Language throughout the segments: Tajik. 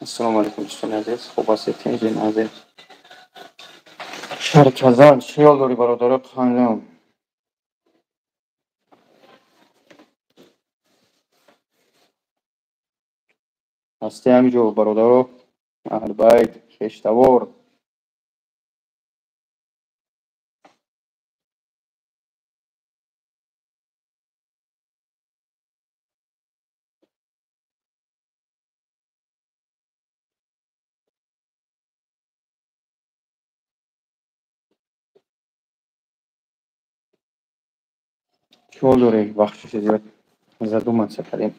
Ассалому алайкум, дӯстони азиз, хуб ҳастед, тинҷи назир? Шаҳри Казан, чӣ ҳол дорӣ, бародаро? Қандам ҳастӣ ҳамиҷо, бародаро, аҳлбайт, хештавор. Чӣ ҳол дорӣ? Бахшиши зиёд, задуматься кардем.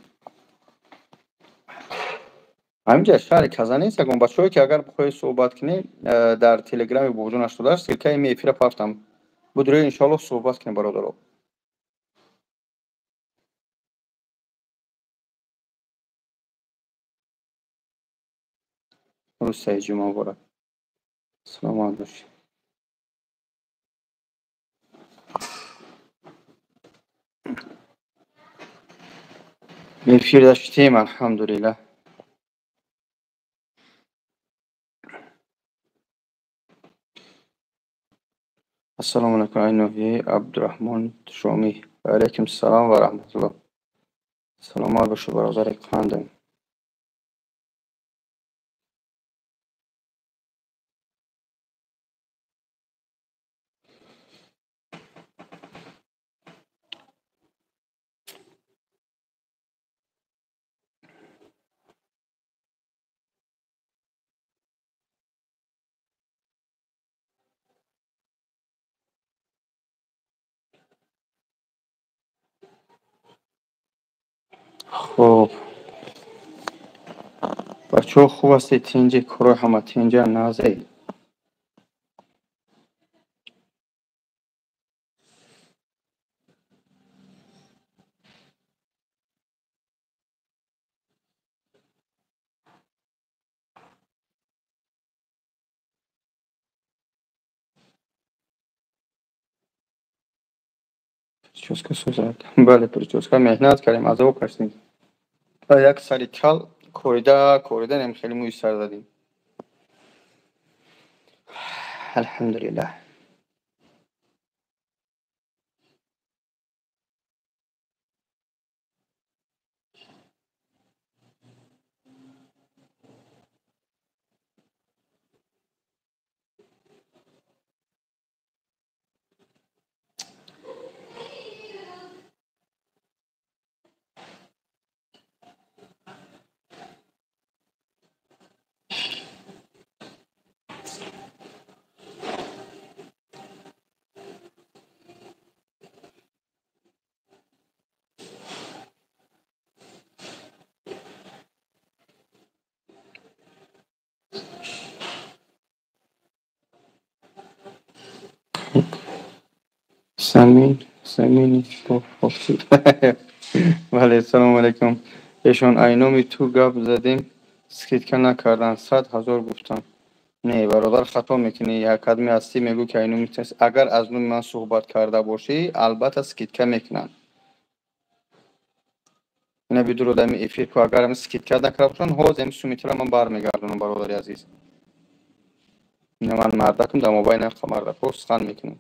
Ҳаминҷа шаҳри Казан нест ягон бачаҳое, ки агар бихоҳед суҳбат кунед, дар телеграми Бобоҷон 88 ссылкаи ми эфира пафтам. Будуред, иншоаллоҳ, суҳбат кунем, бародаро. Рӯз саид, ҷумъа муборак, саломат бошед. Эфир даштем, алҳамдулиллаҳ. Ассалому алайкум, ай ноҳияи Абдураҳмон Шомӣ. Ва алайкум салом ва раҳматуллоҳ. Саломат бошед, бародари қандам. Хуб, бачаҳо, хуб ҳастед, тинҷи, корҳои ҳама тинҷа, назе? Прическа сӯзад. Бале, прическа меҳнат кардем, азоб кашидем. Як сари кал корида корида нем, хеле мӯи сар задем. Алҳамдулиллаҳ. Самин, Самини. Бале, салому алайкум. Эшон айноми ту гап задем, скидка накардан, 100 000 гуфтам. Не, бародар, хато мекунӣ. Як кадме ҳастӣ, мегӯ, ки айноми, агар аз номи ман суҳбат карда бошӣ, албатта скидка мекунанд. Ина бидуро дами эфир ку, агар скидка накарда бошанд, ҳозир ами сумитра ман бармегардонам, бародари азиз. Ина ман мардакам, дар мобайни мардакҳо сухан мекунам.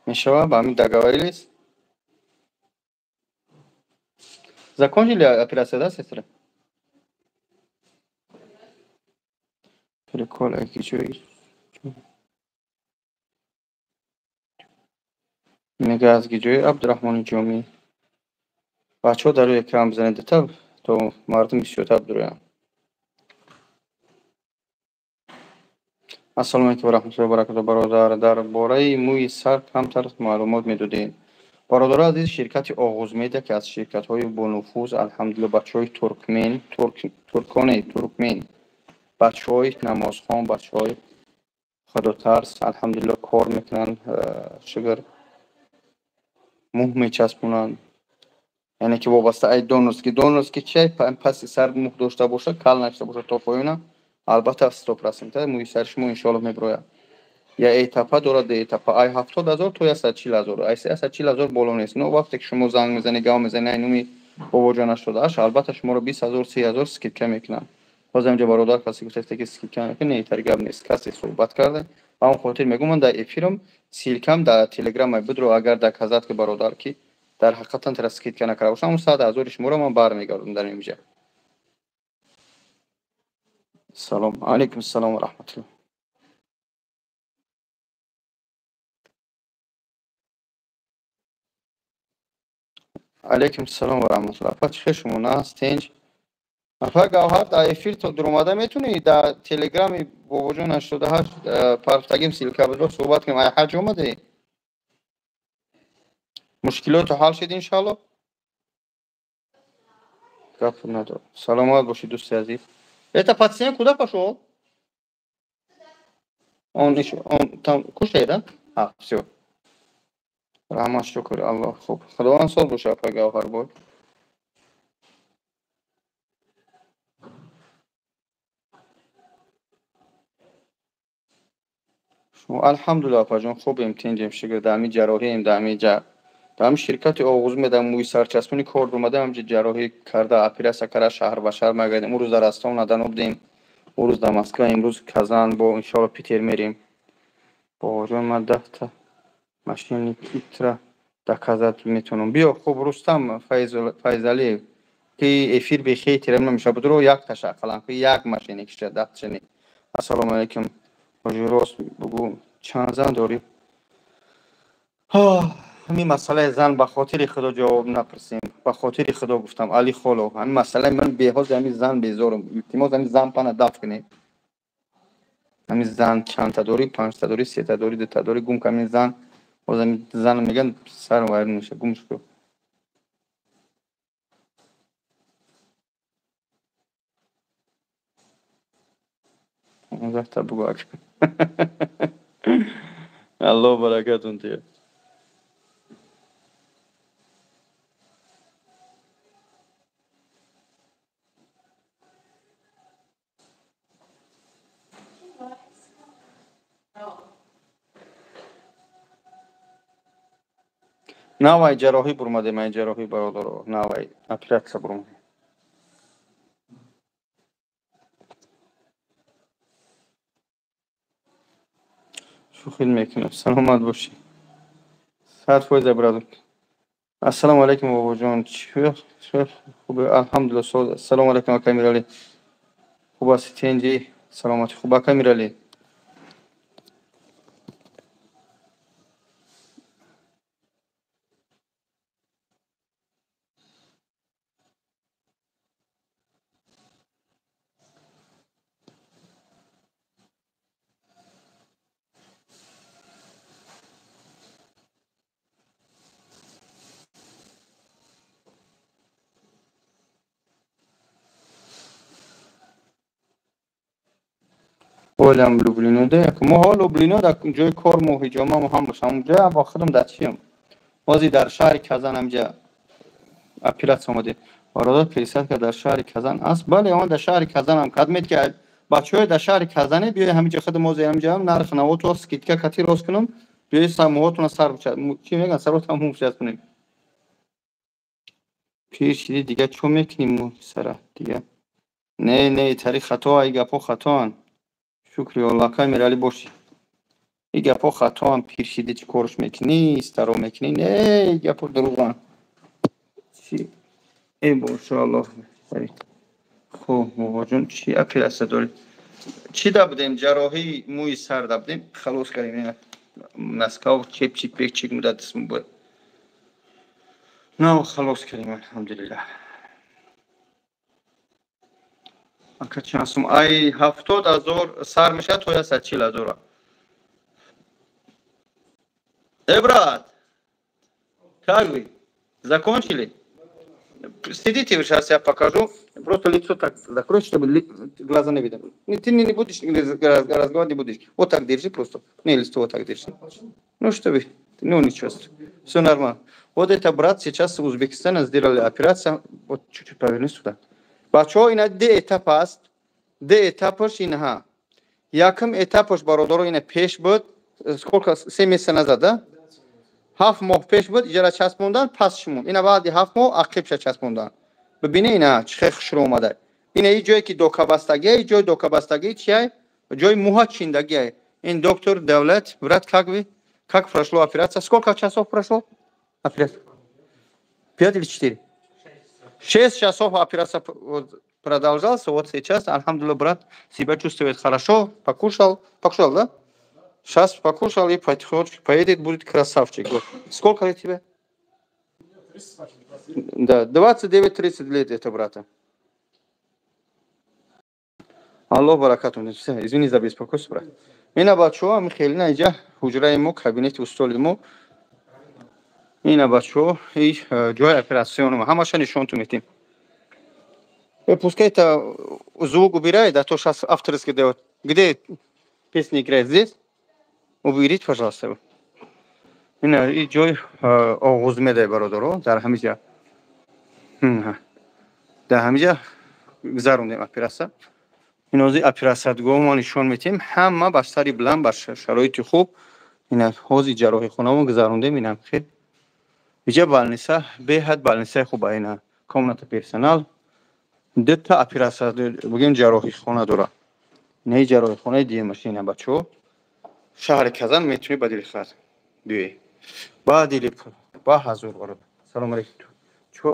Мешава, ба ҳамин договорились? Закончили операция, да, сестра? Прикол, ҷои мега аз ҷои Абдураҳмони Ҷомӣ. Бачаҳо, дар рӯи экран бизанед та, то мардум бисёртар бироянд. Ассалому алайкум ва раҳматуллоҳи ва баракатуҳ, бародар, дар бораи мӯи сар камтар маълумот медодем. Бародари азиз, ширкати Оғуз Медиа, ки аз ширкатҳои бонуфуз, алҳамдулилла, бачаҳои туркмен, турконе, туркмен, бачаҳои намозхон, бачаҳои худотарс, алҳамдулилла, кор мекунанд, шукр, мӯҳ мечаспонанд. Яъне ки вобаста ай донорский, донорский чай, паси сар мӯҳ дошта бошад, кал нашта бошад то поёна, албатта, 100% мӯи сари шумо, иншоаллоҳ, мебирояд. Я этапа дорад, ду этапа. Ай 70 000 то 140 000. Ай 140 000 боло нест. Но вақте ки шумо занг мезанед, гав мезанед, ай номи Бобоҷон 88, албатта шуморо 20 000, 30 000 скидка мекунам. Боз ҳамҷа бародар касе гуфтааст, ки скидка мекунад, не, итари гап нест. Касе суҳбат карда. Ба он хотир мегӯм, ман дар эфирам ссылка м дар телеграм будро, агар доказать ки бародар ки дар ҳақиқатан тара скидка накарда бошам, 100 000 шуморо ман бармегардам дар инҷа. Салом алейкум, салом ва раҳматуллоҳ. Алейкум салом ва раҳматуллоҳ. Апа, чӣ хел шумо, наст, тинҷ? Апа Гавҳар, дар эфир то дуромада метавонӣ дар телеграми Бобоҷон 88 парфтагим ссылка будро суҳбат кунем. Ай ҳаҷ омадӣ? Мушкилоту ҳал шид иншаалло? Гап надорам. Саломат бошӣ, дӯсти азиз. Это пациент куда пошел? Он еще, он там кушает, да? А, все. Раҳмат, шукр Аллоҳ. Хуб. Худованд соз боша, апа Гавҳар бой. Шумо алҳамдулилла, апаҷон, хубем, тинҷем, шукр, дар ҳамин ҷарроҳием, дар ҳамин ҷа дар ҳамин ширкати Оғуз медам, мӯи сарчаспони кор омадам, ҳамҷа ҷарроҳӣ карда, оператсия карда, шаҳр ба шаҳр мегардем. Он рӯз дар Ростов на Дону будем, он рӯз дар Москва, имрӯз Казан, бо иншоалло Питер мерем. Бобоҷон, ман 10 та машини китра доказать метавонам. Биё, хуб, Рустам Файзалиев, ки эфир бехейтирам намешавад, будро якташа ақаллан, ки як машине киша, 10 таша не. Ассалому алайкум. Ҳоҷи, рост бугӯ, чанд зан дорӣ? Ҳамин масъалаи зан ба хотири Худо ҷавоб напурсем. Ба хотири Худо гуфтам, Али Холов, ҳамин масъалаи ман беҳози ҳамин зан безорам. Илтимос, ҳамин зан пана дафт кунед. Ҳамин зан чандта дорӣ, панҷта дорӣ, сета дорӣ, дута дорӣ, гум кун ҳамин зан. Боз ҳамин зан мегӯянд, сарам вайрон мешавад, гум шуд. 15 та бугӯ ака. Аллоҳ баракатон диҳад. Навай ҷарроҳӣ бурмадем, ай ҷарроҳӣ, бародаро, навай оператсия бурмадем. Шӯхӣ мекунам, саломат бошӣ. 100%, бародар. Ассалому алайкум, бобоҷон. Хубе, алҳамдулилла, соз. Ассалому алайкум, ака Миралӣ. Хуб ҳастӣ, тинҷӣ? Саломатӣ хуб, ака Миралӣ? Олям Люблино де, мо ҳо Люблино дар ҷои кор мо ҳиҷома мо ҳамаш ҳамонҷа, бо худам дар чиям. Ҳозир дар шаҳри Казан ҳамҷа оператсия омадем. Бародар, пересадка дар шаҳри Казан аст? Бале, омад дар шаҳри Казанам. Кадмед ки бачаҳои дар шаҳри Казане, биёй ҳаминҷа худам ҳозир ҳаминҷа нарх навото скидка кати рост кунам, биёй мӯҳотона сар бича. Чӣ мегӯянд, саротам мӯ кунем. Пир шиди, дига чо мекунем мо сара дига? Не, не, тари хато, ай гапҳо хатоанд. Шукри Аллоҳ, ака Миралӣ бошӣ. Ин гапҳо хатоанд, пир шиди чӣ корш мекунӣ, старо мекунӣ? Не, ин гапҳо дурӯғанд. Чӣ? Э, бошааллоҳ. Хуб, бобоҷон, чӣ оператсия дорӣ? Чӣ да будем? Ҷарроҳии мӯи сар да будем? Халос кардем. Москва чепчик пекчик муддат буд. Нав халос кардем, алҳамдулиллаҳ. Ака, чанд сум? Ай 70 000 сар мешавад то 140 000. Э, брат, как вы? Закончили? Сидите, сейчас я покажу. Просто лицо так закрой, чтобы глаза не видно. Ты не будешь разговаривать, не будешь. Вот так держи просто. Не, лицо вот так держи. Ну, чтобы... Ну, ничего. Все нормально. Вот это брат сейчас в Узбекистане сделали операцию. Вот чуть-чуть поверни сюда. Бачаҳо, ина ду этап аст. Ду этапаш инҳа. Якум этапаш, бародаро, ина пеш буд. Сколько? 7 месяца назад, да? 7 моҳ пеш буд, иҷара часпондан, пас шимон. Ина баъди 7 моҳ ақибша часпондан. Бибине ина чӣ хел хушрӯ омада. Ина и ҷое ки докабастагӣ, и ҷои докабастагӣ чия? Ҷои муҳа чиндагӣ. Ин доктор Давлат, брат, как вы? Как прошло операция? Сколько часов прошло? Операция? 5 или 4? 6 часов операция продолжался. Вот сейчас, алхамдулиллах, брат себя чувствует хорошо. Покушал. Покушал, да? Сейчас покушал и потихонечку поедет, будет красавчик. Вот. Сколько лет тебе? Да, 29-30 лет это, брата. Аллоҳ баракатун. Извини за беспокойство, брат. Ина бачаҳо, ами хеле на иҷа ҳуҷраи мо, кабинети устоли мо. Ина бачаҳо, и ҷои операциони мо. Ҳамаша нишонту метим. Пускай это звук убирает, а то сейчас авторский дает. Где песни играет? Здесь? Уберите, пожалуйста. Ина и ҷои оғоз медай, бародаро, дар ҳамиҷа. Дар ҳамиҷа гузарондем операция. Инози операциягоҳ мо нишон метиҳем. Ҳама ба сари баланд, ба шароити хуб. Ина ҳози ҷарроҳихонамо гузарондем, ина хел. Иҷа больница, беҳад больницаи хуба, ина комната персонал. Дута операция, бигем, ҷарроҳихона дора. Ина ҷарроҳихонаи дуюмаш, ина бачаҳо. Шаҳри Казан метавонӣ ба дили хат биёӣ. Ба дили ба ҳазур бародар. Салом алейкум. Чо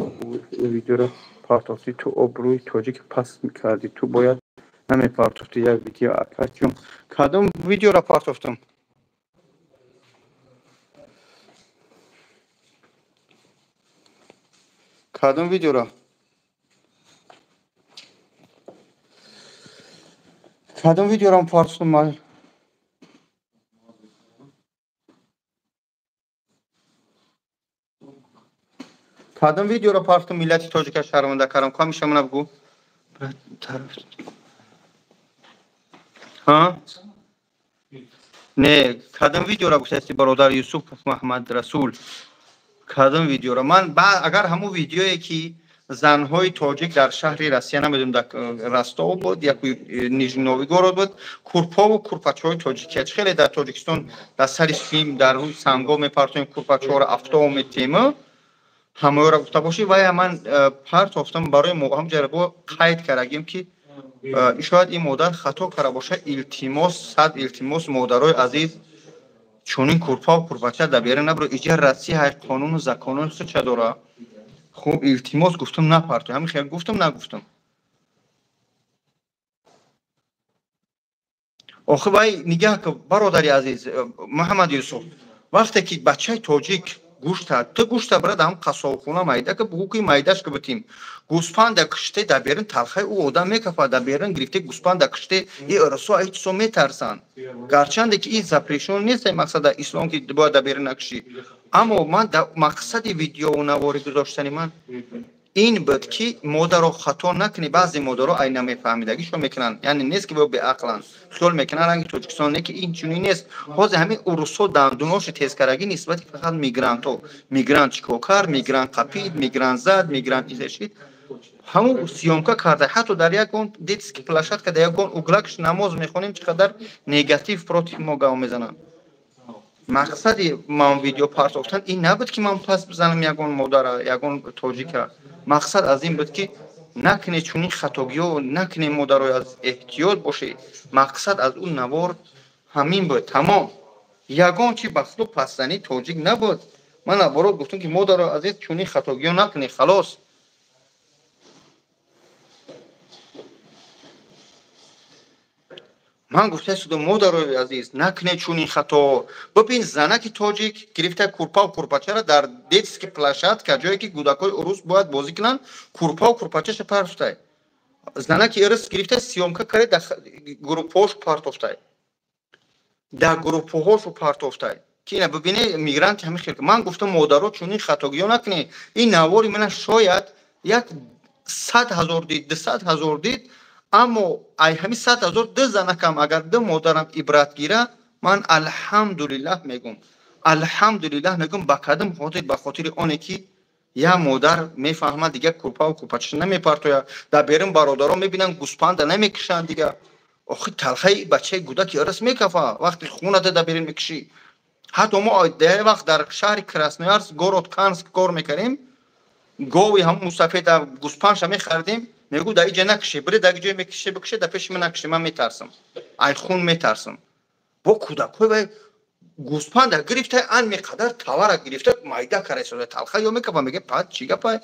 видеоро партофтӣ, ту обрӯи тоҷик пас кардӣ, ту бояд намепартофтӣ як видео, акачун. Кадом видеоро партофтам? Кадом видеоро? Кадом видеоро партофтам ман? Кадом видеоро партофтам миллати тоҷика шарманда кардам? Ҳамеша мана бигӯ. Ҳа? Не, кадом видеоро гуфтасти, бародар Юсуф Маҳмад Расул? Кадом видеоро? Ман агар ҳамун видеое ки занҳои тоҷик дар шаҳри Россия, намедонам, дар Ростов буд, як Нижний Новгород буд, курпову курпачаҳои тоҷикия. Чӣ хеле дар Тоҷикистон дар сари сим, дар рӯи санго мепартоем курпачаҳоро, авто метем, ҳамаёро гуфта бошӣ, вая ман партофтам барои ҳамҷара бо қайд кардагим ки шояд ин модар хато карда бошад. Илтимос, сад илтимос, модарои азиз, чунин курпаву курпача дар берун набуро. Иҷа Россия ҳай қонуну законои худша дора. Хуб, илтимос гуфтам, напартои. Ҳамин хел гуфтам, нагуфтам? Охи вай нигаҳ кун, бародари азиз Муҳаммад Юсуф, вақте ки бачаи тоҷик гӯшта, ту гӯшта бира дар ҳам қассобхона майда ки бугӯ ки майдаш ки битим. Гӯспанда киште дар берун талхаи ӯ одам мекафад, дар берун гирифте гӯспанда киште, и урусо ҳеҷ чизо метарсанд. Гарчанде ки ин запрещено нест, мақсад дар ислом ки бояд дар берун накушӣ. Аммо ман дар мақсади видеонаворӣ гузоштани ман ин буд ки модаро хато накунӣ. Баъзе модаро ай намефаҳмидагишо мекунанд, яъне нест ки бо беақланд, хиёл мекунанд ранги Тоҷикистон, не ки ин чунин нест. Ҳозир ҳамин урусҳо дандуноши тезкарагӣ нисбати фақат мигрантҳо. Мигрант чӣ кор кард, мигрант қапид, мигрант зад, мигрант изешид, ҳамун съёмка карда. Ҳатто дар ягон детский площадка, дар ягон углакш намоз мехонем, чӣ қадар негатив против мо гап мезананд. Мақсади ман видео партофтан ин набуд ки ман пас бизанам ягон модара, ягон тоҷика. Мақсад аз ин буд ки накунед чунин хатогиҳо, накунед, модарои аз эҳтиёт бошед. Мақсад аз ӯ навор ҳамин буд, тамом. Ягон чи ба худу пасзании тоҷик набуд. Ман наоборот гуфтам ки модарои азиз, чунин хатогиҳо накунед, халос. Ман гуфта шудам, модарои азиз, накунед чунин хато. Бибин, занаки тоҷик гирифта курпаву курпачаро дар детский площадка, ҷое ки кӯдакҳои урус бояд бозӣ кунанд, курпаву курпачаша партофтай. Занаки урус гирифта съёмка карда дар группҳош партофтай. Дар группҳошу партофтай. Ки ина бибине, мигранти ҳамин хел. Ман гуфтам, модаро, чунин хатогиҳо накунед. Ин навори мана шояд 100 000 дид, 200 000 дид, аммо ай ҳамин 100 000 ду занакам агар ду модарам ибрат гира, ман алҳамдулиллаҳ мегӯм. Алҳамдулиллаҳ мегӯм. Ба кадом хотир? Ба хотири оне ки як модар мефаҳмад, дигар курпаву курпачаша намепартояд. Дар берун бародарон мебинанд, гӯспанда намекушанд дигар. Охи талхаи бачаи гудаки арас мекафа, вақти хуна да берин мекишӣ. Ҳатто мо дар вақт дар шаҳри Красноярск, город Канск кор мекардем, гови ҳамун мусафеда гӯспанша мехаридем, мегӯ дар иҷа накиши, бире дар ҷое мекиши, бикиши, дар пеши ман накиши, ман метарсам. Ай хун метарсам. Бо кӯдакҳои вай гӯспанда гирифта, ан меқадар тавара гирифта, майда карда, талха ё мекафа, мега пад чӣ гапай?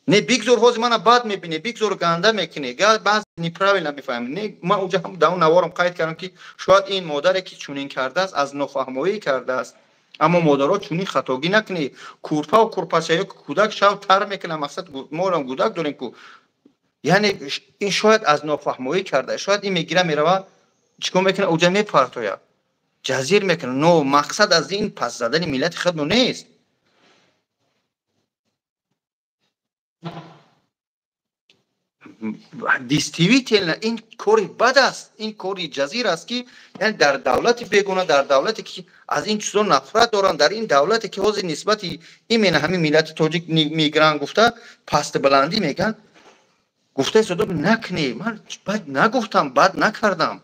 Не бигзор ҳозир мана бад мебине, бигзор ганда мекуне, баъз неправильно мефаҳмӣ. Не, ман уҷа ҳам дар он наворам қайд кардам, ки шояд ин модаре ки чунин кардааст, аз нофаҳмоӣ кардааст. Аммо модаро чунин хатогӣ накунед. Курпаву курпача ё кӯдак шав тар мекунад, мақсад моам гудак дорем ку. Яъне ин шояд аз нофаҳмоӣ карда, шояд ин мегира мерава, чикор мекунад, уҷа мепартояд, ҷазир мекунад. Но мақсад аз ин пас задани миллати худмо нест. Действительно ин кори бад аст, ин кори ҷазир аст, ки яъне дар давлати бегона, дар давлате ки аз ин чизо нафрат доранд, дар ин давлате ки ҳозир нисбати именно ҳамин миллати тоҷик мигрант гуфта пастбаландӣ мегӯянд, гуфта истодам накунӣ. Ман бад нагуфтам, бад накардам.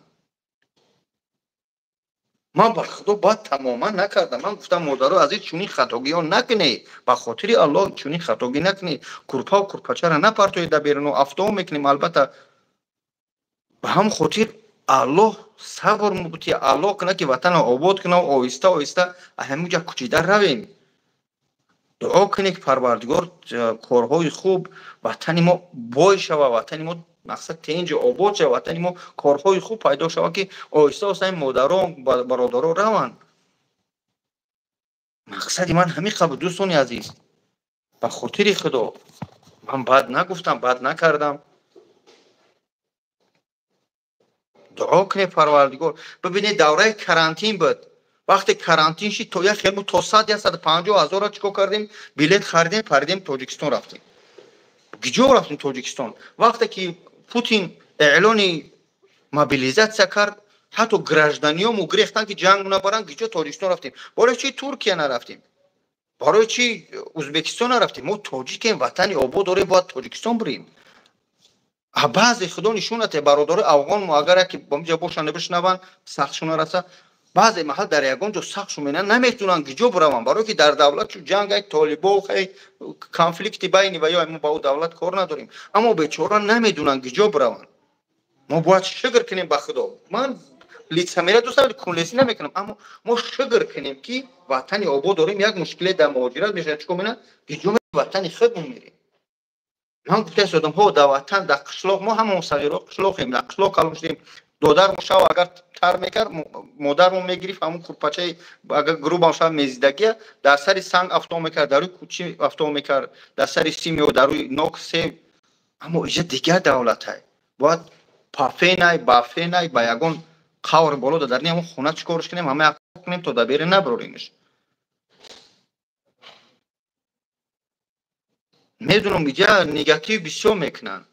Ман ба худо бад тамоман накардам. Ман гуфтам модаро азиз, чунин хатогиҳо накунед, ба хотири Аллоҳ чунин хатогӣ накунед, курпаву курпачаро напартоед дар беруну афтов мекунем. Албатта ба ҳам хотир Аллоҳ сабр мубти, Аллоҳ кунад ки ватанро обод кунад, оҳиста оҳиста аз ҳамин ҷа кӯчида равем. Дуо кунед ки Парвардигор корҳои хуб ватани мо бой шава, ватани мо мақсад тенҷ обод шава, ватани мо корҳои хуб пайдо шава, ки оҳиста оҳиста ин модарон бародарон раванд. Мақсади ман ҳамин қабл, дӯстони азиз, ба хотири Худо ман бад нагуфтам, бад накардам. Дуо кунед Парвардигор. Бибинед, давраи карантин буд. Вақте карантин шид, то як хелму то 100-150 ҳазорро чикор кардем? Билет харидем, паридем, Тоҷикистон рафтем. Киҷо рафтем? Тоҷикистон. Вақте ки Путин эълони мобилизатсия кард, ҳатто гражданиёму гирехтанд ки ҷанг набаранд, киҷо? Тоҷикистон рафтем. Барои чи Туркия нарафтем? Барои чи Ӯзбекистон нарафтем? Мо тоҷикем, ватани обод дорем, бояд Тоҷикистон бирем. Баъзе худо нишонате бародарои афғонмо агар яке бомҷа бошанд бишнаванд, сахтшон нараса, баъзе маҳал дар ягон ҷо сахтшон менанд, наметавонанд киҷо бираванд, барое ки дар давлат чу ҷанг, толибо, конфликти байни ва ё мо ба ӯ давлат кор надорем, аммо бечора намедонанд киҷо бираванд. Мо бояд шукр кунем ба Худо. Ман лицемерия дӯст надорам, кунлесӣ намекунам, аммо мо шукр кунем ки ватани обод дорем. Як мушкиле дар муҳоҷират мешавад, чикор менанд? Киҷо ватани худмон мерем. Ман гуфта истодам, ҳо дар ватан, дар қишлоқ, мо ҳамаон сағиро қишлоқем, дар қишлоқ калон шудем. Додармо шав агар тар мекард, модармо мегирифт ҳамун курпачаи, агар грубам шав мезидагия, дар сари санг афтов мекард, дар рӯи кӯчи афтов мекард, дар сари сим ё дар рӯи нок себ. Аммо иҷа дигар давлатай, бояд пафенай, бафенай, ба ягон қавр боло дар ҳамон хона чӣ корш кунем, ҳама кунем то дар берун набароримш. Медунам иҷа негатив бисёр мекунанд,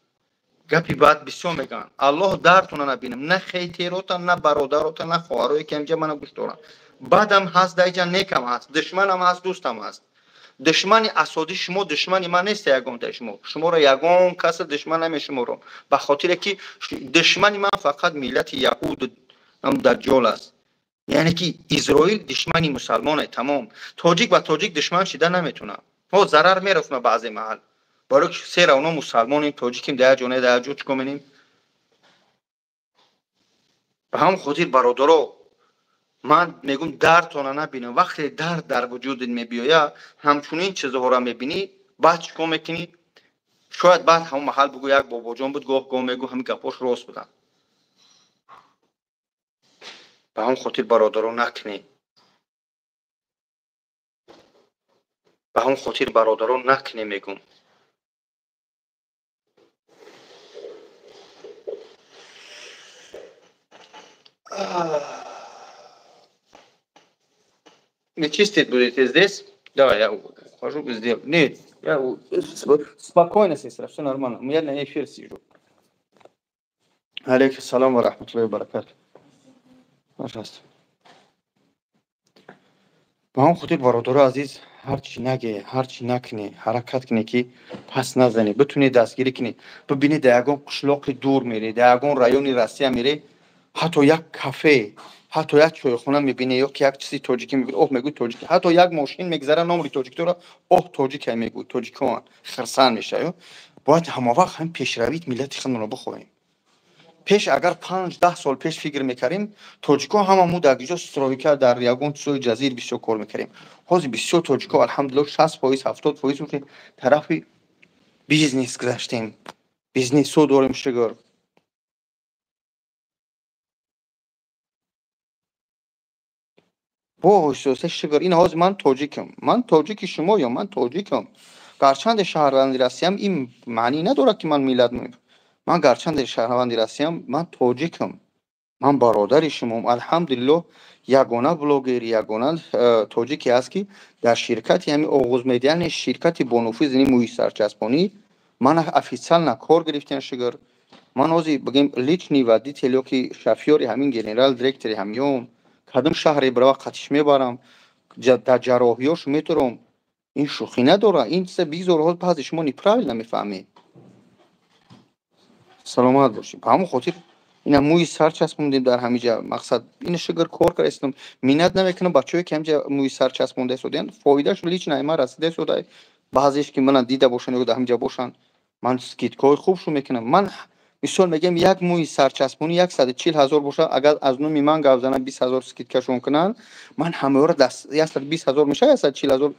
гапи бад бисёр мегӯянд. Аллоҳ дардтона набинам, на хейтерота, на бародарота, на хоҳарое ки ҳамҷа мана гӯш доранд. Бадам ҳаст дар иҷа, некам ҳаст, душманам ҳаст, дӯстам ҳаст. Душмани асосии шумо душмани ман нест, ягонтаи шумо. Шуморо ягон каса душман намешуморам, ба хотире ки душмани ман фақат миллати яҳуд даҷҷол аст. Яъне ки Изроил душмани мусалмоне, тамом. Тоҷик ба тоҷик душман шида наметавонад. Ҳо зарар мерасонад баъзе маҳал, барои ки сера оно мусалмонем, тоҷикем, дар як ҷо не, дар як ҷо чикор менем. Ба ҳамон хотир бародаро, ман мегӯм дардтона набинам. Вақте дард дар вуҷудат мебиёяд, ҳамчунин чизҳоро мебинӣ, баъд чикор мекунӣ? Шояд баъд ҳамон маҳал бигӯ як бобоҷон буд, гоҳ гоҳ мегӯ ҳамин гапҳош рост буданд. Ба ҳамон хотир бародаро накунед. Ба ҳамон хотир бародаро накунед мегӯм. Не чистить будете здесь? Давай, я ухожу, сделаю. Нет, я спокойно, сестра, все нормально. Я на эфир сижу. Алейкум салам ва рахматуллахи ва баракатуh. Пожалуйста. Ба ҳамон хотир бародаро азиз, Ҳарчи наге, ҳарчи накунӣ, ҳаракат кунӣ, ки пас назанӣ, битунӣ дастгирӣ кунӣ. Бибинӣ, дар ягон қишлоқи дур мерӣ, дар ягон райони Россия мерӣ, ҳатто як кафе, ҳатто як чойхона мебинӣ ё ки як чизи тоҷикӣ мебинӣ, оҳ, мегӯй, тоҷикӣ. Ҳатто як мошин мегзара, номри тоҷикӣ дора, оҳ, тоҷикай, мегӯй, тоҷикоан, хирсанд мешавӣ. Бояд ҳамавақт ҳамин пешравии миллати худмонро бихоҳем. Пеш агар 5-10 сол пеш фикр мекардем, тоҷикҳо ҳама мо дар ҷо стройка, дар ягон чизои ҷазир бисёр кор мекардем. Ҳозир бисёр тоҷикҳо, алҳамдулилло, 60%, 70% тарафи бизнес гузаштем, бизнесҳо дорем, шукр. Бо оҳиста, шукр. Ин ҳозир ман тоҷикам, ман тоҷики шумоём, ман тоҷикам. Гарчанде шаҳрванди Россиям, ин маънӣ надорад, ки ман миллат. Ман гарчанде шаҳрванди Россиям, ман тоҷикам, ман бародари шумом. Алҳамдулилло, ягона блогер, ягона тоҷике ҳаст, ки дар ширкати ҳами Оғузмедиа, яъне ширкати бонуфуз, ини мӯи сарчаспонӣ, ман официально кор гирифтем, шукр. Ман ҳозир, бигем, личный водитель ё ки шофёри ҳамин генерал директори ҳамём. Кадом шаҳре бирава, қатиш мебарам, дар ҷарроҳиёш метурам. Ин шӯхӣ надорад, ин чиза бигзор ҳоз баъзе шумо неправильно мефаҳмед. Саломат бошед. Ба ҳамон хотир ина мӯи сар часпондем дар ҳамиҷа. Мақсад ина, шукр, кор карда, миннат намекунам. Бачаҳое ки ҳамиҷа мӯи сар часпонда истодиянд, фоидааш лично ман расида истода. Баъзеш ки мана дида бошанд ё дар ҳамиҷа бошанд, ман скидкаҳои хубшо мекунам. Ман мисол мегӯям, як мӯи сарчаспонӣ 140 000 бошад, агар аз номи ман гап зананд, 20 000 скидкашон кунанд, ман ҳамаёро 120 000 мешавад, 140 000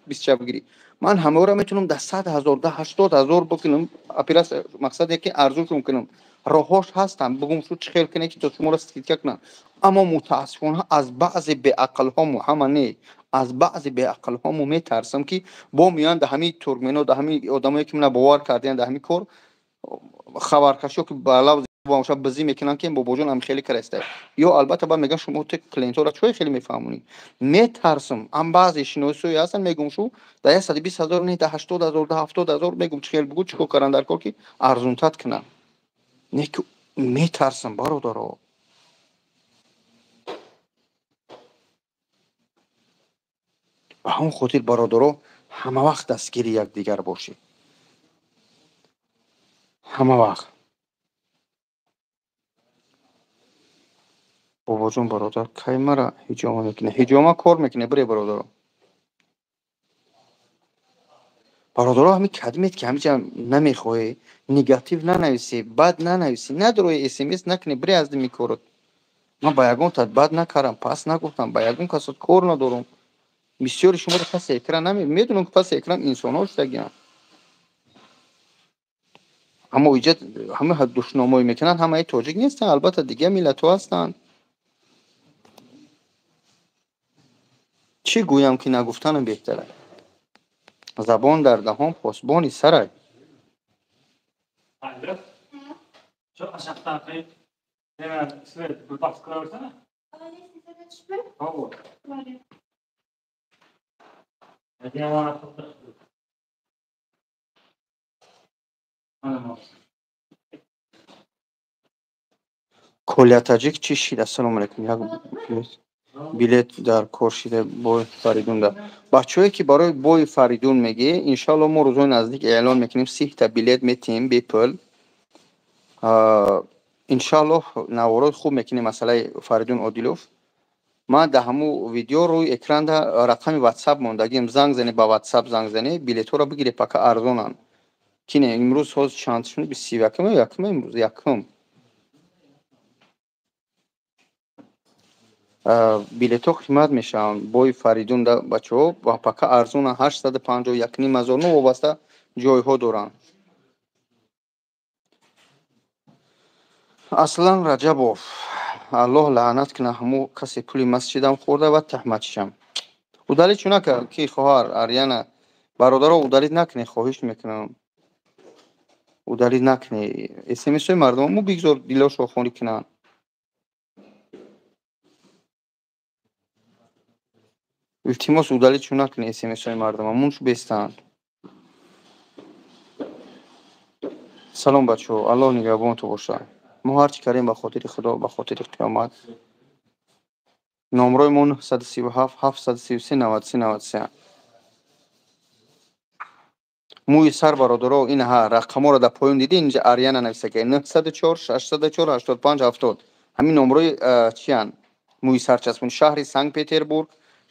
бистча бигирӣ, ман ҳамаёро метавонам дар 100 000, дар 80 000 бикунам операция. Мақсад яке арзушон кунам, роҳҳош ҳастанд, бигум шу чӣ хел кунед, ки то шуморо скидка кунанд. Аммо мутаассифона аз баъзе беақлҳому, ҳама не, аз баъзе беақлҳому метарсам, ки бо меоянд дар ҳамин туркмено, дар ҳамин одамое ки мана бовар кардиянд, дар ҳамин кор хабаркашиё, ки ба лавзи бизӣ мекунанд, ки бобоҷон ам хеле кардаиста. Ё албатта баъд мегӯянд, шумо те клиентҳоро чой хеле мефаҳмонӣ. Метарсам, ам баъзе шиносои ҳастанд, мегӯм, шу дар 120 000 не, дар 80 000, дар 70 000 мегӯм, чӣ хел бугӯ, чӣ кор кардан дар кор, ки арзунтат кунанд. Не ки метарсам, бародаро. Ба ҳамон хотир, бародаро, ҳама вақт дастгири якдигар бошед, ҳама вақт. Бобоҷон, бародар, кай мара ҳиҷома мекунӣ? Ҳиҷома кор мекунӣ, бире, бародаро. Бародаро, ҳамин кадмет ки ҳамиҷа намехоҳӣ, негатив нанависӣ, бад нанависӣ, надорои смс накунӣ, бире аз дими корот. Ман ба ягон тат бад накардам, пас нагуфтам, ба ягон касот кор надорам. Бисёри шуморо паси экран медонам, ки паси экран инсонҳо шудагианд, аммо иҷа ҳама душномоӣ мекунанд. Ҳамаи тоҷик нестанд, албатта, дигар миллатҳо ҳастанд. Чӣ гӯям, ки нагуфтанам беҳтар. Забон дар даҳон посбони сарай. Shu ashaqdan qilib, nima, свет bir boqib qilaversana. Лестницада tushibmi? Havo. Bo'ldi. Mana qildi. Mana. Коля Таҷик чӣ шид? Ассалому алайкум, як билет дар кор шида бои Фаридунда. Бачаҳое ки барои бои Фаридун мегӣ, иншоалло, мо рӯзҳои наздик эълон мекунем, 30-та билет метиҳем бепул, иншоаллоҳ. Наворои хуб мекунем масъалаи Фаридун Одилов. Ман дар ҳамун видео рӯи экранда рақами ватсап мондагим, занг зане, ба ватсап занг зане, билетҳоро бигире, пока арзонанд. Кине имрӯз ҳоз чанд шуд? 21-ум ё якум? Имрӯз якум. Билетҳо қимат мешаванд бои Фаридун да, бачаҳо, ва пока арзонанд, 850, 1500, новобаста ҷойҳо доранд. Аслан Раҷабов, Аллоҳ лаънат кунад ҳамо касе пули масҷидам хӯрда ва таҳматшам. Удалить чӣ накард ки, хоҳар Аряна? Бародаро, удалить накунед, хоҳиш мекунам, удалить накунед смсҳои мардумо, мо бигзор дилошро холӣ кунанд. Илтимос, удалить чӣ накунед смсҳои мардума, мунш бестанд. Салом, бачаҳо, Аллоҳ нигаҳбонтон бошад. Мо ҳарчи кардем, ба хотири Худо, ба хотири қиёмат. Номрои мо 937 733 93 93. Мӯи сар, бародаро, ин ҳа рақамҳоро дар поён дидӣ, инҷа Ариана нависта ки 904 604 85 70. Ҳамин номрои чиян? Мӯи сар часпон. Шаҳри Санкт Петербург,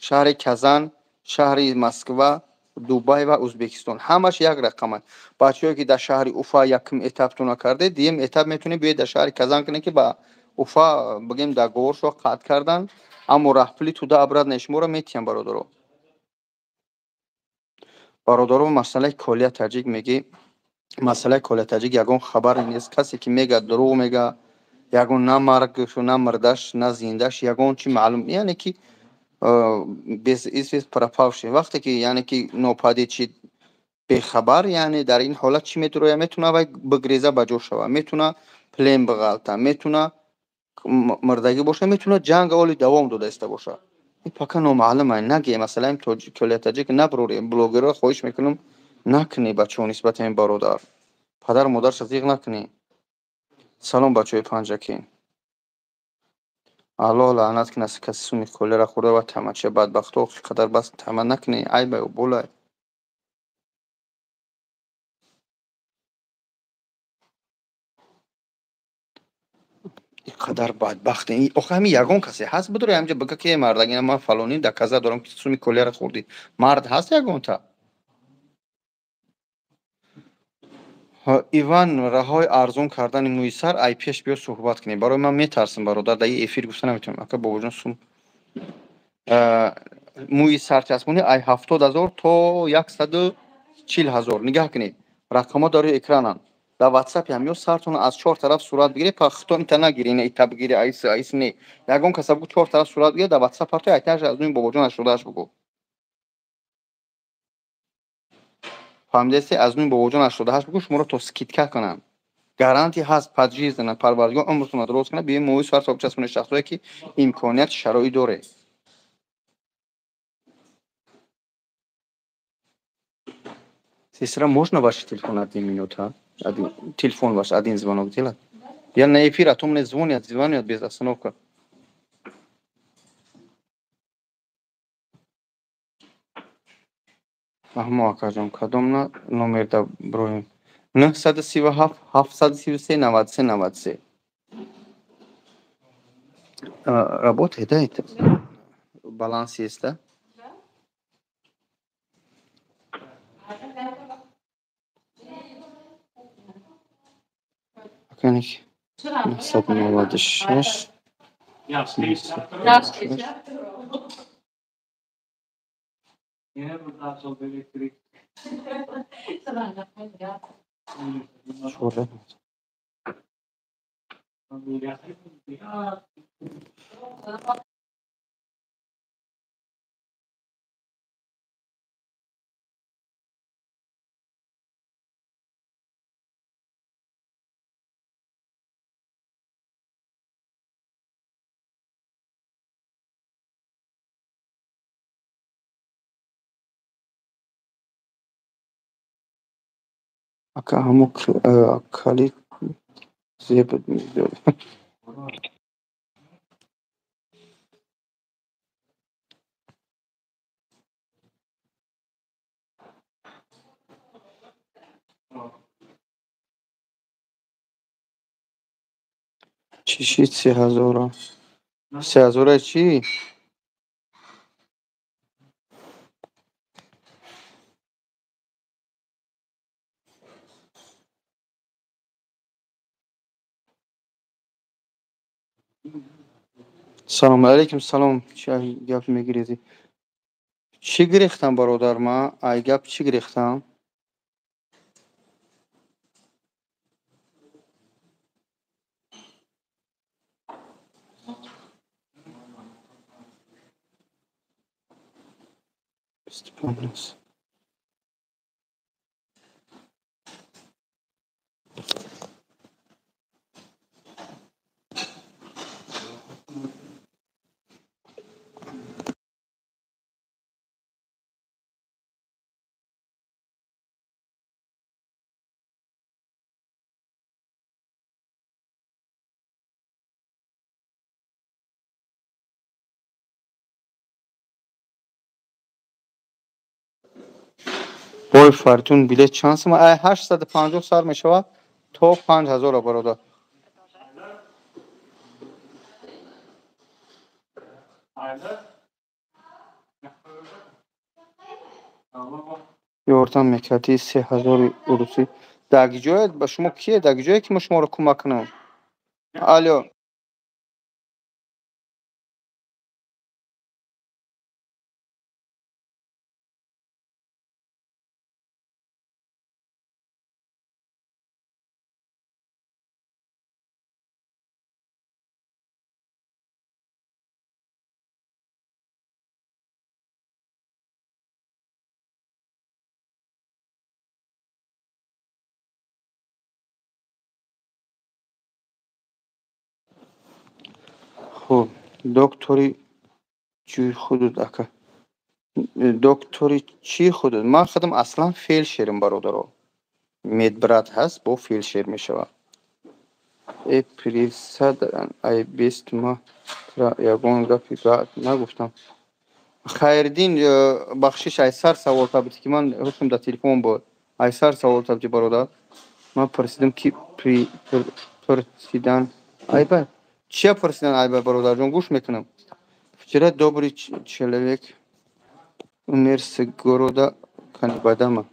шаҳри Казан, шаҳри Москва, Дубай ва Ӯзбекистон. Ҳамаш як рақаманд. Бачаҳое ки дар шаҳри Уфа якум этаптона кардед, дуюм этап метавонед биёед дар шаҳри Казан кунед, ки ба Уфа бигем договоршо қатъ кардан, аммо раҳпули туда обратно шуморо метиҳам, бародаро. Бародаро, масъалаи Колия Таҷик мегӣ, масъалаи Колия Таҷик ягон хабаре нест. Касе ки мега, дурӯғ мега, ягон на маргшу, на мирдаш, на зиндаш, ягон чи маълум, яъне ки без извест пропавший. Вақте ки, яъне ки нопадид шид, бехабар, яъне дар ин ҳолат чӣ метуроя? Метавона вай бигреза, ба ҷо шава, метавона плен биғалта, метавона мирдагӣ боша, метавона ҷанг оли давом дода иста боша. Ин пока номаълум ай. Наге масъалаи Колия Таҷик набурорем. Блогерро хоҳиш мекунам, накунӣ, бачаҳо, нисбати ин бародар. Падару модарша зиғ накунӣ. Салом, бачаҳои Панҷакент. Аллоҳ лаънат кунад каси суми колияро хӯрда ва тамача бадбахто қадар бас тама накунӣ, айбай болай. Иқадар бадбахте. Охи ҳамин ягон касе ҳаст бидори ҳамҷа бига ки мардак, ина ман фалонӣ доказа дорам ки суми колияро хӯрдӣ. Мард ҳаст ягонта? Иван, раҳои арзон кардани мӯи сар ай пеш биё суҳбат кунем. Барои ман метарсам, бародар, дар ин эфир гуфта наметавонам. Ака Бобоҷон, сум мӯи сарчаспонӣ ай 70 000 то 140 000. Нигаҳ кунед, рақамҳо дар рӯи экрананд. Дар ватсапи ҳам ё сартона аз чор тараф сурат бигиред, па хито ита нагири, ина ита бигири, айс айс не. Ягон каса бугӯ чор тараф сурат бигиред, дар ватсап парто, айташ аз нӯи Бобоҷон 88 бугӯ. Фаҳмидаисте, аз нӯи Бобоҷон 88 бугӯ, шуморо то скидка кунанд. Гарантия ҳаст, пожизненно. Парвардигор умртонро дуруст кунад, биёед мӯи сар часпонед, шахсое ки имконият шароит доред. Сестра, можно ваш телефон один минута? Один, телефон ваш, один звонок делать? Я на эфир, а то мне звонят, звонят без остановка. Фаҳмо, акаҷон, кадом на номер да броем? 937 733 93 93. Работает, да, это? Баланс есть, да? Да. Аканик 996 Yaxşı. Yine burada çok elektrik. 14. Ака, ҳамо калид зеб медод. Чӣ шид 3000-а? 3000-а чӣ? Салом алейкум, салом. Чӣ гап мегирезӣ? Чӣ гирехтам, бародар, ман? Ай гап чӣ гирехтам? 25. Ой Фартун билет чанд сум? Ай 850 сар мешавад то 5000 бародар. Ёрдам мекардӣ 3000 урусӣ. Дар ҷое ба шумо кие? Дар ҷое ки мо шуморо кӯмак кунам? Алло. Хуб, доктори чӣ худут ака? Доктори чӣ худут? Ман худам аслан фелшерам, бародаро. Медбрат ҳаст, бо фелшер мешавад. Э присад ай бест ма тра ягон гапи бад нагуфтам. Хайриддин, бахшиш, ай сар савол табити ки ман ҳукм дар телефон буд. Ай сар савол табити, бародар. Ман пурсидам ки пурсидан айба чия пурсидан айба, бародарҷон, гӯш мекунам. Вчера добрый человек умер с города Канибадама.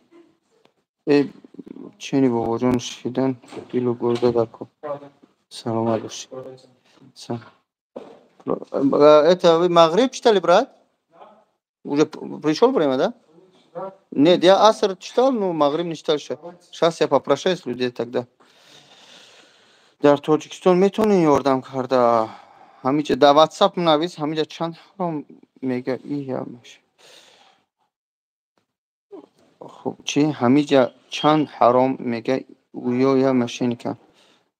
Э чени бобоҷон шидан дилу гурда дар ко. Саломат бошӣ. Это вы Магриб читали, брат? Уже пришел время, да? Нет, я Аср читал, но Магриб не читал еще. Сейчас я попрощаюсь людей тогда. Дар Тоҷикистон метавонӣ ёрдам карда? Ҳамиҷа дар WhatsApp навис, ҳамиҷа чанд ҳаром мега иямаш. Хуб, чӣ? Ҳамиҷа чанд ҳаром мега уё я мошенника.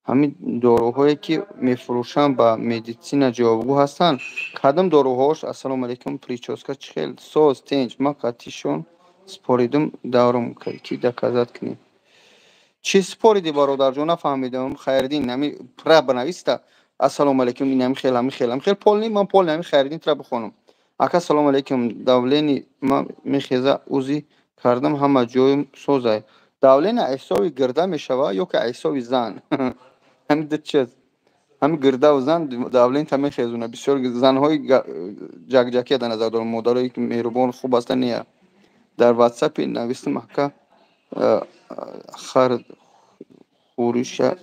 Ҳамин доруҳое ки мефурӯшанд ба медитсина ҷавобгӯ ҳастанд? Кадом доруҳош? Ассалому алайкум, прическа чӣ хел? Соз, тинҷ, ман қатишон споридум даврум ки доказать кунем. Чӣ спориди, бародарҷон, нафаҳмидам. Хайриддин, ҳами пра банависта. Ассалому алайкум, ин ҳами хел, ҳами хел, ҳами хел полный, ман полный ҳами Хайриддин тра бихонам. Ака, салому алайкум, давление ман мехеза, УЗИ кардам, ҳама ҷоим созай. Давление ҳисоби гирда мешава ё ки ҳисоби зан? Ҳами ду чиз. Ҳами гирдаву зан давление та мехезона. Бисёр занҳои ҷакҷакия дар назар дорам, модарое ки меҳрубон хуб ҳастанд не. Дар WhatsApp навистам ака, хар хӯриша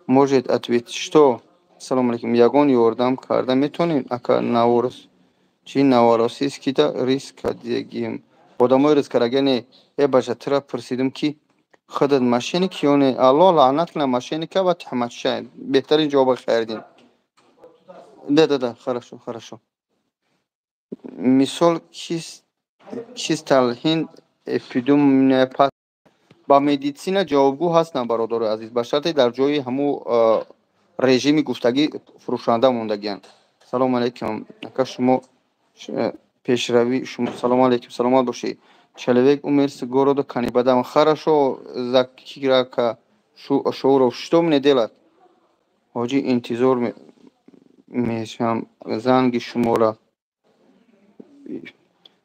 может ответить что? Ассалому алайкум, ягон ёрдам карда метавонед, ака? Наворос чӣ Новороссийскида риск кардагием. Одамои риск кардагия не. Э бача, тура пурсидим ки худат мошенник ё не? Аллоҳ лаънат кунад мошенника ва туҳматча. Беҳтарин ҷавоба, Хайриддин. Да, да, да, хорошо, хорошо. Мисол кисталҳин эпидемия ба медитсина ҷавобгӯ ҳастанд, бародарои азиз, ба шарте дар ҷои ҳамун режими гуфтагӣ фурӯшанда мондагиянд. Салому алайкум, ака, шумо пешравӣ шумо. Салому алайкум, саломат бошӣ. Человек умер с города Канибадам. Хорошо, Закирака Шоуров, что мне делать? Ҳоҷӣ, интизор мешавам занги шуморо.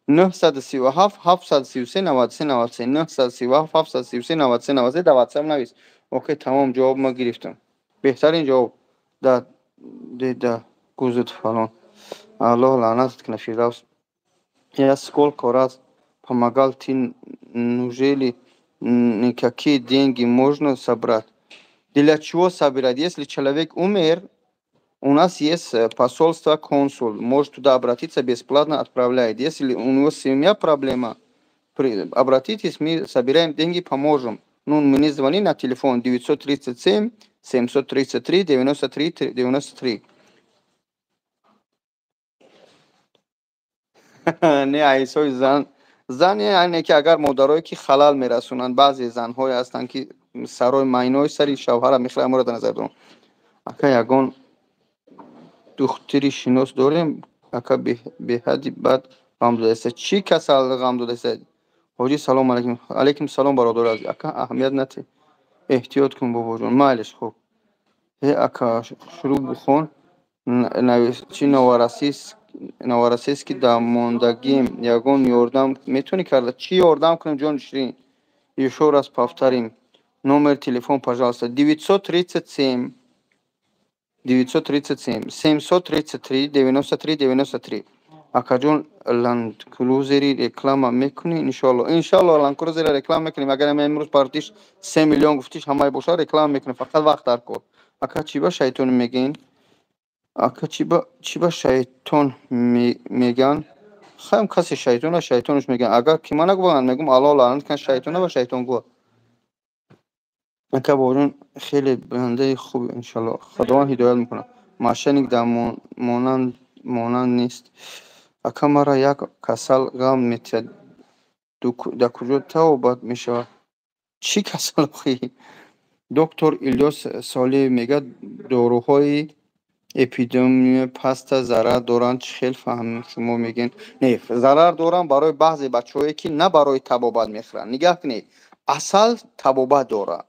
937 733 93 93, 937 733 93 93 дар WhatsApp навис. Окей, тамом, ҷавоб ма гирифтам. Беҳтарин ҷавоб. Да деда гузат фалон. Аллоҳ лаънатат кунад, Фирдавс. Я сколько раз помогал, ты неужели никакие деньги можно собрать? Для чего собирать? Если человек умер, у нас есть посольство, консул, может туда обратиться, бесплатно отправляет. Если у него семья проблема, обратитесь, мы собираем деньги, поможем. Ну, мне звони на телефон 937 733 93 93. Не, айсои зан, зан яъне ки агар модарое ки халал мерасонанд, баъзе занҳое ҳастанд ки сарои майнои сари шавҳара мехӯранд, аморо дар назар дорам. Ака, ягон духтури шинос дорем? Ака, беҳади бад ғам додааста. Чӣ касал ғам додааста? Ҳоҷӣ, салому алайкум. Алайкум салом, бародари азиз. Ака, аҳамият натӣ. Эҳтиёт кун, бобоҷон. Майлиш, хуб. Э ака, шурӯъ бухон. Навис чӣ Новороссийск Новороссийский да мондагим, ягон ёрдам метавонӣ карда? Чӣ ёрдам кунем, ҷони ширин? Ещё раз повторим номер телефон, пожалуйста: 937 937 733 93 93. Акаҷон, Ландкрузери реклама мекунӣ? Иншоалло, иншоалло, Ландкрузера реклама мекунем. Агар имрӯз партиш 3 миллион гуфтиш, ҳамаи боша, реклама мекунем, фақат вақт дар кор. Ака, чӣ ба шайтон мегӯен? Ака, чӣ ба шайтон меган? Хаем, касе шайтона шайтонаш меган. Агар ки ман нагӯям, мегӯм: Алло лаънат кан шайтона ва шайтонгӯ. Ака бобоҷон, хеле бандаи хуб, иншоалло, Худованд ҳидоят мекунад. Мошенник дар монанд нест. Ака, мара як касал ғам метиҳад, дар куҷо табобат мешавад? Чӣ касал охи? Доктор Илёс Солиев мегӯяд, доруҳои эпидемия паста зарар доранд. Чӣ хел фаҳмем, шумо мегӯед? Не, зарар доранд барои баъзе бачаҳое, ки на барои табобат мехӯранд. Нигаҳ кунед, асал табобат дорад,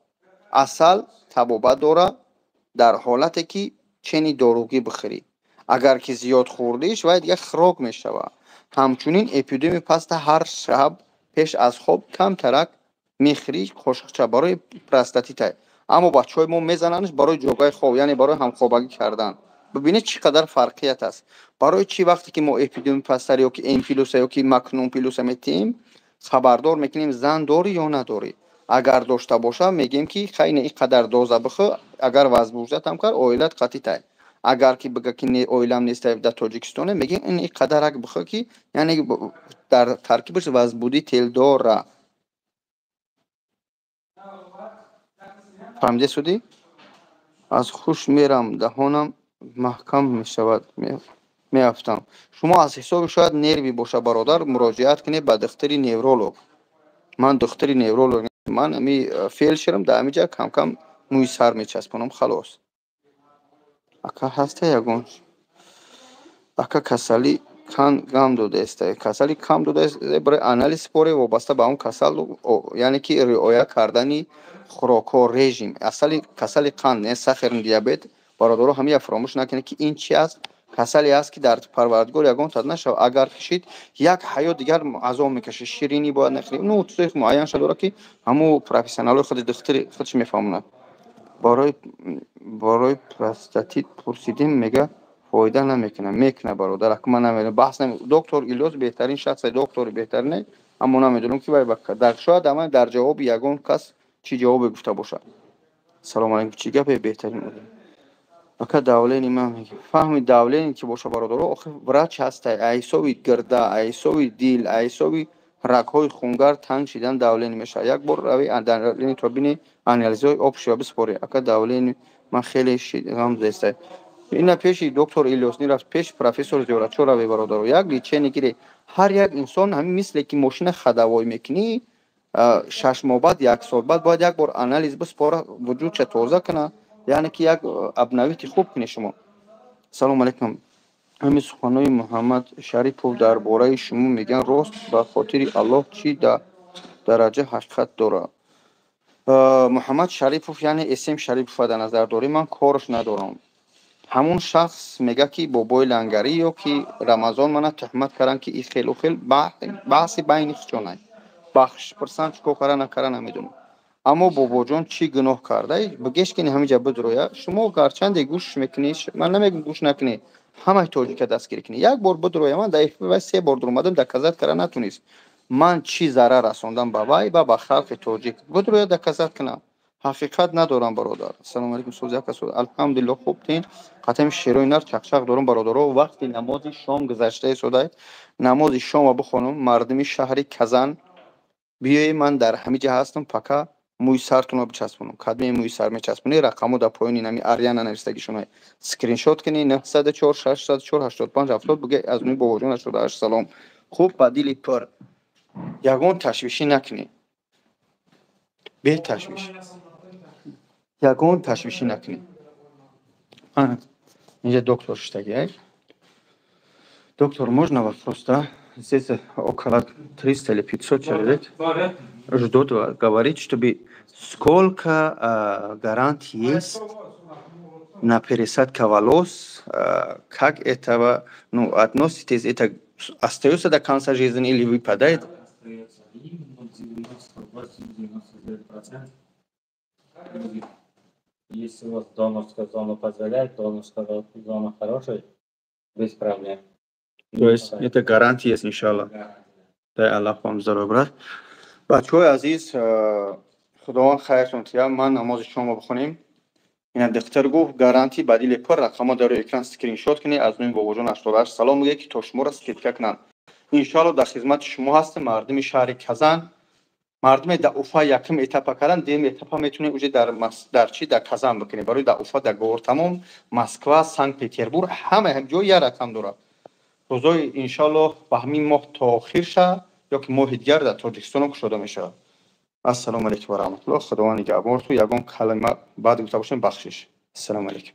асал табобат дорад дар ҳолате, ки чени доругӣ бихӯрӣ. Агар ки зиёд хӯрдиш, вай дигар хирок мешавад. Ҳамчунин эпидемия паста ҳар шаб пеш аз хоб камтарак мехӯрӣ, қошиқча, барои простатита. Аммо бачаҳои мо мезанандш барои ҷогаи хоб, яъне барои ҳамхобагӣ кардан. Бибинед, чӣ қадар фарқият аст. Барои чӣ вақте ки мо эпидемия пастар ё ки м плюса ё ки макнум плюса метиҳем, хабардор мекунем: зан дорӣ ё надорӣ? Агар дошта боша, мегӯем, ки хайне, ин қадар доза бихӯ, агар возбуждатам кард, оилат қатитай. Агар ки бига, ки не, оилам нестай, дар Тоҷикистоне, мегӯем, ин ин қадарак бихӯ, ки яъне дар таркибаш возбудитель дора. Фаҳмиде судӣ? Аз хуш мерам, даҳонам маҳкам мешавад, меафтам. Шумо аз ҳисоби шояд нерви боша, бародар, муроҷиат кунед ба духтури невролог. Ман духтури невролог, ман ами фелдшерам, дар ҳамиҷа камкам мӯи сар мечаспонам, халос. Ака, ҳаста ягон? Ака, касалӣ кан ғам додаеста? Касали кам додааст, барои анализ споре, вобаста ба он касал, яъне ки риоя кардани хӯрокҳо, режим. Асали касали қанд, не, сахарный диабет, бародаро, ҳамия фаромӯш накунед, ки ин чи аст? Касале аст, ки дар Парвардигор ягон тад нашавад, агар кашид, як ҳаёт дигар азоб мекашид. Ширинӣ бояд нахӯрӣ, ну, чизои муайянша дорад, ки ҳамун профессионалои худи духтури худш мефаҳмонад. Барои простатит пурсидем, мега, фоида намекунад. Мекунад, бародар, ака, ман намедонам, баҳс наме. Доктор Илёс беҳтарин шахсе, доктори беҳтарине, аммо намедонам, ки вай дар шояд ама дар ҷавоби ягон кас чӣ ҷавобе гуфта бошад. Салому алайкум, чӣ гапе, беҳтарин одам? Ака, давление ман мега. Фаҳми давление ки боша, бародаро, охир врач ҳастай, ҳисоби гирда, ҳисоби дил, ҳисоби рагҳои хунгар танг шидан давление мешавад. Як бор рави, давление то бини, анализҳои общего биспорӣ. Ака, давление ман хеле ғам зестай. Ина пеши доктор Илёс рафт, пеши профессор Зиёратшо рави, бародаро, як лечение гире. Ҳар як инсон ҳамин мисле ки мошина ходовой мекунӣ, 6 моҳ баъд, як сол баъд бояд як бор анализ биспора, вуҷудша тоза куна, яъне ки як обновить хуб кунед шумо. Салому алайкум, ҳамин суханҳои Муҳаммад Шарипов дар бораи шумо мегӯянд, рост? Ба хотири Аллоҳ, чӣ дараҷа ҳақиқат дорад? Муҳаммад Шарипов, яъне См Шарипова дар назар дорӣ? Ман корш надорам. Ҳамун шахс мега, ки бобои лангарӣ ё ки Рамазон мана туҳмат карданд, ки и хелу хел, баҳси байни хичонай. Бахш пурсанд, чӣ кор кара, накара, намедонам. Аммо бобоҷон чӣ гуноҳ карда? Бигеш, ки ҳамиҷа бидроя. Шумо гарчанде гӯш мекунӣ, ман намегӯм гӯш накунӣ, ҳамаи тоҷика дастгирӣ кунӣ. Як бор бидроя, ман дар вай се бор дуромадам, доказать кара натунист. Ман чӣ зарар расондам ба вай ва ба халқи тоҷик? Бидроя, доказать кунам. Ҳақиқат надорам, бародар. Ассалому алайкум, соз як кас, алҳамдулилло, хуб тин. Қатами шерои нар чақчақ дорум, бародаро. Вақти намози шом гузашта истодай, намози шома бихонум. Мардуми шаҳри Казан, биёед, ман дар ҳамиҷа ҳастам, пока мӯи сартонро бичаспонам. Кадме мӯи сар мечаспонӣ, рақамо дар поёни нами Ариана навистагишона скриншот кунӣ: 904 604 85 70. Буга, аз нӯи бобоҷон 88 салом. Хуб, ба дили пур, ягон ташвишӣ накунӣ, беташвиш, ягон ташвишӣ накунӣ. Инҷа доктор шиштагӣ. Доктор, можно вопрос, да? Здесь около 300 или 500 человек ждут, говорит, чтобы сколько гарантий есть. На пересадка волос, как этого, ну, относитесь, это остается до конца жизни или выпадает? Остается. И, ну, 98-99% будет. Если у вас донорская зона позволяет, донорская зона хорошая, без проблем. То есть это гарантия есть, иншаллах. Гарантия. Дай Аллах вам здоровья, брат. Бачаҳои азиз, Худованд хайртон тия. Ман намози шумо бихонем. Ина духтар гуфт, гарантия ба дили пур. Рақамҳо дар рӯи экран, скриншот кунед. Аз номи Бобоҷон 88 салом мегӯяд, ки то шуморо скидка кунанд. Иншоалло, дар хизмати шумо ҳастем. Мардуми шаҳри Казан, мардуме дар Уфа якум этапа кардан, дуюм этапа метавонед уже дар чи, дар Казан бикунед. Барои дар Уфа договор тамом. Москва, Санкт Петербург, ҳама ҷо як рақам дорад. Рӯзои, иншоалло, ба ҳамин моҳ то охир ша ё ки моҳи дигар дар Тоҷикистонам кушода мешавад. Ассалому алайкум ва раҳматуллоҳ. Худованд нигаҳбонту. Ягон калима баъд гуфта бошем, бахшиш. Ассалому алайкум.